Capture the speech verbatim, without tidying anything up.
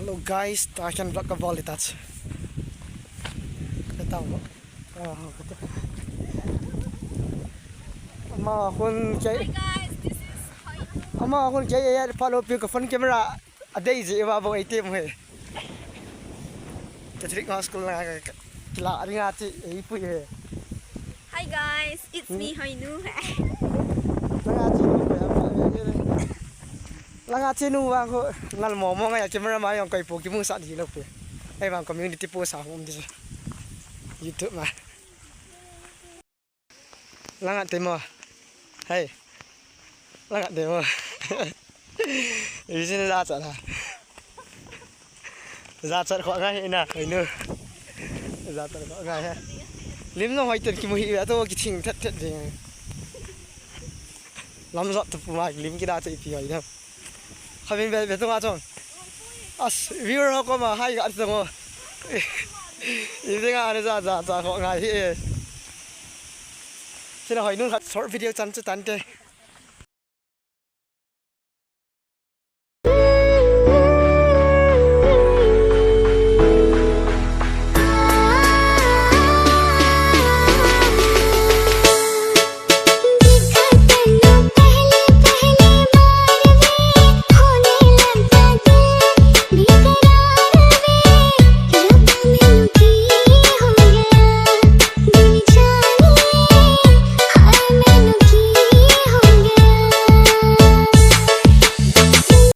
Hello guys, ta khan vlog ka bol di ta. Ka ta vlog. Ah, ka ta. Ama khun kei. Hi guys, this is Hoinu. Ama khun kei, eh, follow pi ka phone camera. A dei ji va bo ei te mu he. Catholic High School la ka, ka, la ringa ti ei pui he. Hi guys, it's me, Hoinu. Langa chenu, langa chenu vang khu ngal mo mo ngai camera ma jong koi po kimu sah di lo pe. Ei vang community post a hung um di. YouTube ma. Langa te mo. Hey. Langa te mo. Isin la cha la. Jachat kho ngai hi na, Hoinu. Jachat kho ngai he. Lim jong hoi ten kimu hi ve, ato kithing thet thet ding. Lam jot tu puma lim kida te ipi hoi dam. Khamin ve ve tunga chong. As, viewer ho koma hai ga tungo. Ipi nga ana ja ja ja kho ngai hi. China Hoinu khat short video chan chu tan te.